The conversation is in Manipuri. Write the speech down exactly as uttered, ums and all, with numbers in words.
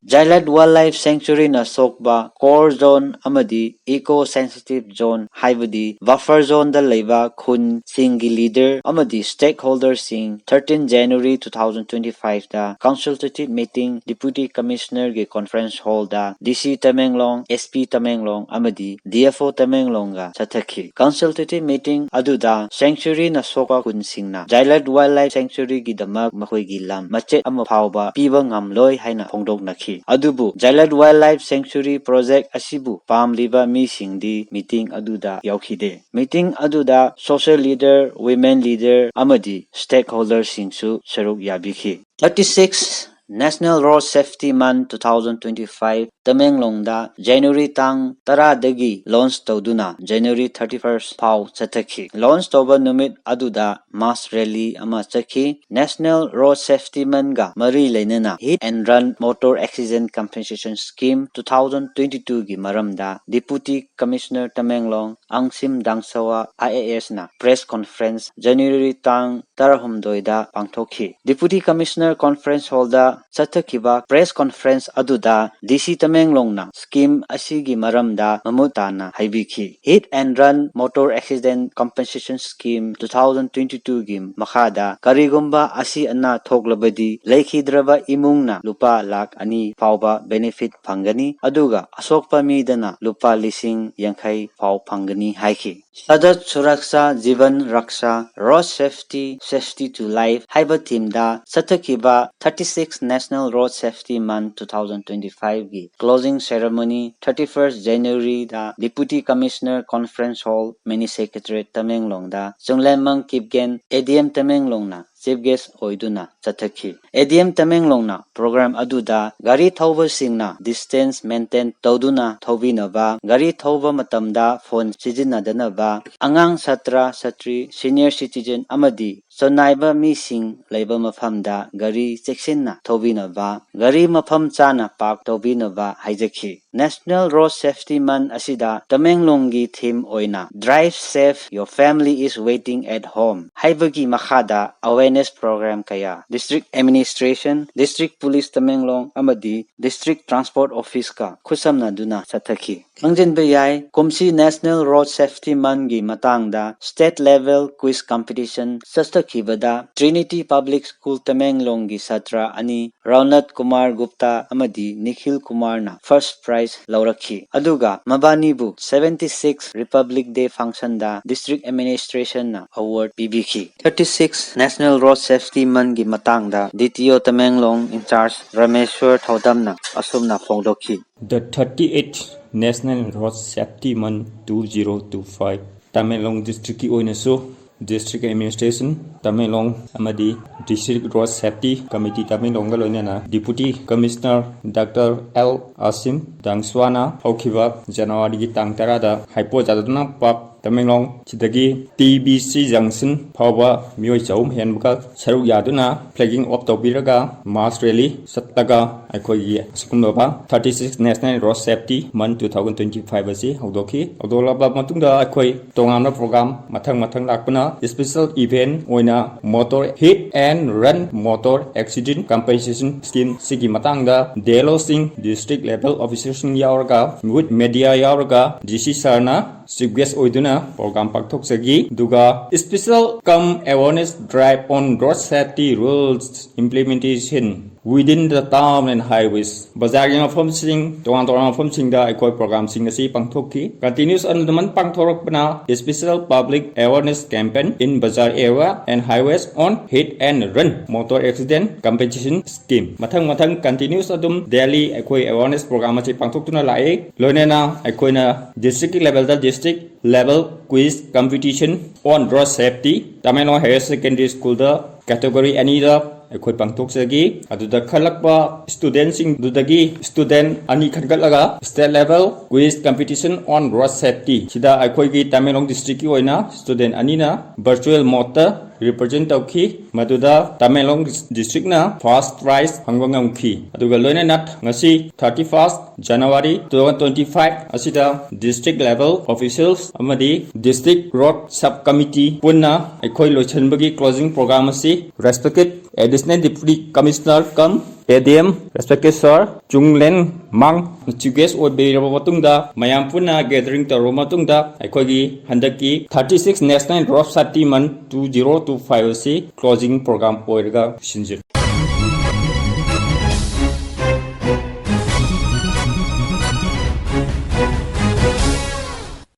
Jailat Wildlife Sanctuaryꯅ ꯁꯣꯛꯄ core zone ꯑꯃꯗꯤ eco sensitive zone, ꯍꯥꯏꯕꯗꯤ buffer zoneꯗ ꯂꯩꯕ ꯈꯨꯟꯁꯤꯡꯒꯤ leader ꯑꯃꯗꯤ stakeholderꯁꯤꯡ thirteen January two thousand twenty-fiveꯗ consultative meeting Deputy Commissionerꯒꯤ conference hallꯗ D C Tamenglong, S P Tamenglong ꯑꯃꯗꯤ D F O Tamenglongꯒ ꯆꯠꯊꯈꯤ꯫ Consultative meeting ꯑꯗꯨꯗ sanctuaryꯅ ꯁꯣꯛꯄ ꯈꯨꯟꯁꯤꯡꯅ Jailat Wildlife Sanctuaryꯒꯤꯗꯃꯛ ꯃꯈꯣꯏꯒꯤ ꯂꯝ ꯃꯆꯦꯠ ꯑꯃ ꯐꯥꯎꯕ ꯄꯤꯕ ꯉꯝꯂꯣꯏ ꯍꯥꯏꯅ ꯐꯣꯡꯗꯣꯛꯅꯈꯤ꯫ ꯑꯗꯨꯕꯨ Jailat Wildlife Sanctuary project ꯑꯁꯤꯕꯨ ꯄꯥꯝꯂꯤꯕ ꯃꯤꯁꯤꯡꯗꯤ meeting ꯑꯗꯨꯗ ꯌꯥꯎꯈꯤꯗꯦ꯫ Meeting ꯑꯗꯨꯗ social leader, women leader ꯑꯃꯗꯤ stakeholderꯁꯤꯡꯁꯨ ꯁꯔꯨꯛ ꯌꯥꯕꯤꯈꯤ꯫ Thirty-six National Road Safety Month two thousand twenty-five ꯇꯃꯦꯡꯂꯣꯡꯗ January ꯇꯥꯡ ꯇꯔꯥꯗꯒꯤ launch ꯇꯧꯗꯨꯅ January thirty-first ꯐꯥꯎ ꯆꯠꯊꯈꯤ꯫ Launch ꯇꯧꯕ ꯅꯨꯃꯤꯠ ꯑꯗꯨꯗ mass rally ꯑꯃ ꯆꯠꯈꯤ꯫ National Road Safety Monthꯒ ꯃꯔꯤ ꯂꯩꯅꯅ Hit and Run Motor Accident Compensation Scheme two thousand twenty-twoꯒꯤ ꯃꯔꯝꯗ Deputy Commissioner Tamenglong Angsim Dangsawa I A Sꯅ press conference January ꯇꯥꯡ ꯇꯔꯥꯍꯨꯝꯗꯣꯏꯗ ꯄꯥꯡꯊꯣꯛꯈꯤ꯫ Deputy Commissioner Conference Hallꯗ ꯆꯠꯊꯈꯤꯕ press conference ꯑꯗꯨꯗ D C Tamenglongꯅ scheme ꯑꯁꯤꯒꯤ ꯃꯔꯝꯗ ꯃꯃꯨꯠ ꯇꯥꯅ ꯍꯥꯏꯕꯤꯈꯤ꯫ Hit and Run Motor Accident Compensation Scheme two thousand twenty-twoꯒꯤ ꯃꯈꯥꯗ ꯀꯔꯤꯒꯨꯝꯕ ꯑꯁꯤ ꯑꯅꯥ ꯊꯣꯛꯂꯕꯗꯤ ꯂꯩꯈꯤꯗ꯭ꯔꯕ ꯏꯃꯨꯡꯅ ꯂꯨꯄꯥ ꯂꯥꯈ ꯑꯅꯤ ꯐꯥꯎꯕ benefit ꯐꯪꯒꯅꯤ, ꯑꯗꯨꯒ ꯑꯁꯣꯛꯄ ꯃꯤꯗꯅ ꯂꯨꯄꯥ ꯂꯤꯁꯤꯡ ꯌꯥꯡꯈꯩ ꯐꯥꯎ ꯐꯪꯒꯅꯤ ꯍꯥꯏꯈꯤ꯫ Sadak Suraksha Jivan Raksha, Road Safety, Safety to Life ꯍꯥꯏꯕ themeꯗ ꯆꯠꯊꯈꯤꯕ thirty-six National Road Safety Month two thousand twenty-fiveꯒꯤ closing ceremony thirty-first Januaryꯗ Deputy Commissioner Conference Hall, Mini Secretariat Tamenglongꯗ Chunglemmang Kipgen, A D M Tamenglongꯅ chief guest ꯑꯣꯏꯗꯨꯅ ꯆꯠꯊꯈꯤ꯫ A D M Tamenglongꯅ program ꯑꯗꯨꯗ ꯒꯥꯔꯤ ꯊꯧꯕꯁꯤꯡꯅ distance maintain ꯇꯧꯗꯨꯅ ꯊꯧꯕꯤꯅꯕ, ꯒꯥꯔꯤ ꯊꯧꯕ ꯃꯇꯝꯗ phone ꯁꯤꯖꯤꯟꯅꯗꯅꯕ, ꯑꯉꯥꯡ ꯁꯥꯇ꯭ꯔ ꯁꯥꯇ꯭ꯔꯤ, senior citizen ꯑꯃꯗꯤ ꯆꯣꯟꯅꯥꯏꯕ ꯃꯤꯁꯤꯡ ꯂꯩꯕ ꯃꯐꯝꯗ ꯒꯥꯔꯤ ꯆꯦꯛꯁꯤꯟꯅ ꯊꯧꯕꯤꯅꯕ, ꯒꯥꯔꯤ ꯃꯐꯝ ꯆꯥꯅ park ꯇꯧꯕꯤꯅꯕ ꯍꯥꯏꯖꯈꯤ꯫ National Road Safety Month ꯑꯁꯤꯗ ꯇꯃꯦꯡꯂꯣꯡꯒꯤ theme ꯑꯣꯏꯅ Drive Safe, Your Family is Waiting at Home ꯍꯥꯏꯕꯒꯤ ꯃꯈꯥꯗ awareness ꯑꯦꯋꯦꯔꯅꯦꯁ ꯄ꯭ꯔꯣꯒ꯭ꯔꯥꯝ ꯀꯌꯥ District Administration, District Police Tamenglong ꯑꯃꯗꯤ District Transport Office ꯀ ꯈꯨꯠꯁꯝꯅꯗꯨꯅ ꯆꯠꯊꯈꯤ꯫ ꯈꯪꯖꯤꯟꯕ ꯌꯥꯏ, ꯀꯨꯝꯁꯤ National Road Safety Month ꯀꯤ ꯃꯇꯥꯡꯗ State Level Quiz Competition ꯆꯠꯊꯈꯤꯕꯗ Trinity Public School ꯇꯃꯦꯡꯂꯣꯡꯒꯤ ꯁꯥꯇ꯭ꯔ ꯑꯅꯤ ꯔꯧꯅꯠ ꯀꯨꯃꯥꯔ ꯒꯨꯞꯇꯥ ꯑꯃꯗꯤ ꯅꯤꯈꯤꯜ ꯀꯨꯃꯥꯔꯅ first prize ꯂꯧꯔꯛꯈꯤ꯫ ꯑꯗꯨꯒ ꯃꯕꯥꯅꯤꯕꯨ seventy six Republic Day function ꯗ District Administration ꯅ award ꯄꯤꯕꯤꯈꯤ꯫ Thirty six National Road Safety Month ꯀꯤ ꯃꯇꯥꯡꯗ D T O Tamenglong in charge ꯔꯥꯃꯦꯁ꯭ꯋꯔ ꯊꯧꯗꯝꯅ ꯑꯁꯨꯝꯅ ꯐꯣꯡꯗꯣꯛꯈꯤ꯫ The thirty eighth National Road Safety Month two zero two five Tamenglong district ꯀꯤ ꯑꯣꯏꯅꯁꯨ District Administration ꯇꯃꯦꯡꯂꯣꯡ ꯑꯃꯗꯤ District Road Safety Committee ꯇꯃꯦꯡꯂꯣꯡꯒ ꯂꯣꯏꯅꯅ Deputy Commissioner Doctor L Asim ꯗꯥꯡꯁ꯭ꯋꯥꯅ ꯍꯧꯈꯤꯕ ꯖꯅꯋꯥꯔꯤꯒꯤ ꯇꯥꯡ ꯇꯔꯥꯗ ꯍꯩꯄꯣ ꯖꯥꯗꯨꯅ ꯄꯥꯛ ꯇꯃꯦꯡꯂꯣꯡ ꯁꯤꯗꯒꯤ T B C Junction ꯐꯥꯎꯕ ꯃꯤꯑꯣꯏ ꯆꯍꯨꯝ ꯍꯦꯟꯕꯒ ꯁꯔꯨꯛ ꯌꯥꯗꯨꯅ flagging off ꯇꯧꯕꯤꯔꯒ mass rally ꯆꯠꯂꯒ ꯑꯩꯈꯣꯏꯒꯤ ꯑꯁꯤꯒꯨꯝꯂꯕ thirty six National Road Safety Month two thousand twenty five ꯑꯁꯤ ꯍꯧꯗꯣꯛꯈꯤ꯫ ꯍꯧꯗꯣꯛꯂꯕ ꯃꯇꯨꯡꯗ ꯑꯩꯈꯣꯏ ꯇꯣꯉꯥꯟꯕ program ꯃꯊꯪ ꯃꯊꯪ ꯂꯥꯛꯄꯅ special event ꯑꯣꯏꯅ Motor Hit and Run Motor Accident Compensation Scheme ꯁꯤꯒꯤ ꯃꯇꯥꯡꯗ D L O ꯁꯤꯡ, District Level Officer ꯁꯤꯡ ꯌꯥꯎꯔꯒ, with media ꯌꯥꯎꯔꯒ, D C sir ꯅ chief guest ꯑꯣꯏꯗꯨꯅ program ꯄꯥꯡꯊꯣꯛꯆꯈꯤ꯫ ꯑꯗꯨꯒ special cum awareness drive on road safety rules implementation within the town and highways, ꯕꯖꯥꯔꯒꯤ ꯃꯐꯝꯁꯤꯡ, ꯇꯣꯉꯥꯟ ꯇꯣꯉꯥꯟꯕ ꯃꯐꯝꯁꯤꯡꯗ ꯑꯩꯈꯣꯏ program ꯁꯤꯡ ꯑꯁꯤ ꯄꯥꯡꯊꯣꯛꯈꯤ꯫ Continuous ꯑꯗꯨꯃꯥꯏꯅ ꯄꯥꯡꯊꯣꯔꯛꯄꯅ special public awareness campaign in bazaar area and highways on hit and run motor accident compensation scheme꯫ ꯃꯊꯪ ꯃꯊꯪ continuous ꯑꯗꯨꯝ daily ꯑꯩꯈꯣꯏ awareness program ꯑꯁꯤ ꯄꯥꯡꯊꯣꯛꯇꯨꯅ ꯂꯥꯛꯏ꯫ ꯂꯣꯏꯅꯅ ꯑꯩꯈꯣꯏꯅ district ꯀꯤ level the District Level Quiz Competition on Road Safety Tamenglong Higher Secondary School the category ꯑꯅꯤꯗ ꯑꯩꯈꯣꯏ ꯄꯥꯡꯊꯣꯛꯆꯈꯤ꯫ ꯑꯗꯨꯗ ꯈꯜꯂꯛꯄ student ꯁꯤꯡꯗꯨꯗꯒꯤ student ꯑꯅꯤ ꯈꯟꯒꯠꯂꯒ State Level Quiz Competition on Road Safety ꯁꯤꯗ ꯑꯩꯈꯣꯏꯒꯤ ꯇꯃꯦꯡꯂꯣꯡ district ꯀꯤ ꯑꯣꯏꯅ student ꯑꯅꯤꯅ virtual mode ꯇ represent ꯇꯧꯈꯤ, ꯃꯗꯨꯗ ꯇꯃꯦꯡꯂꯣꯡ district ꯅ first prize ꯐꯪꯕ ꯉꯝꯈꯤ꯫ ꯑꯗꯨꯒ ꯂꯣꯏꯅꯅ ꯉꯁꯤ thirty first January two thousand twenty five ꯑꯁꯤꯗ district level officials ꯑꯃꯗꯤ district road sub committee ꯄꯨꯟꯅ ꯑꯩꯈꯣꯏ ꯂꯣꯏꯁꯤꯟꯕꯒꯤ closing program ꯑꯁꯤ respected Additional Deputy Commissioner cum A D M, respected Sir Chunglen Mang, chief guest ꯑꯣꯏꯕꯤꯔꯕ ꯃꯇꯨꯡꯗ, ꯃꯌꯥꯝ ꯄꯨꯟꯅ gathering ꯇꯧꯔꯕ ꯃꯇꯨꯡꯗ, ꯑꯩꯈꯣꯏꯒꯤ ꯍꯟꯗꯛꯀꯤ thirty six National Road Safety Month two zero two five ꯑꯁꯤ closing program ꯑꯣꯏꯔꯒ ꯁꯤꯟꯖꯔꯤ꯫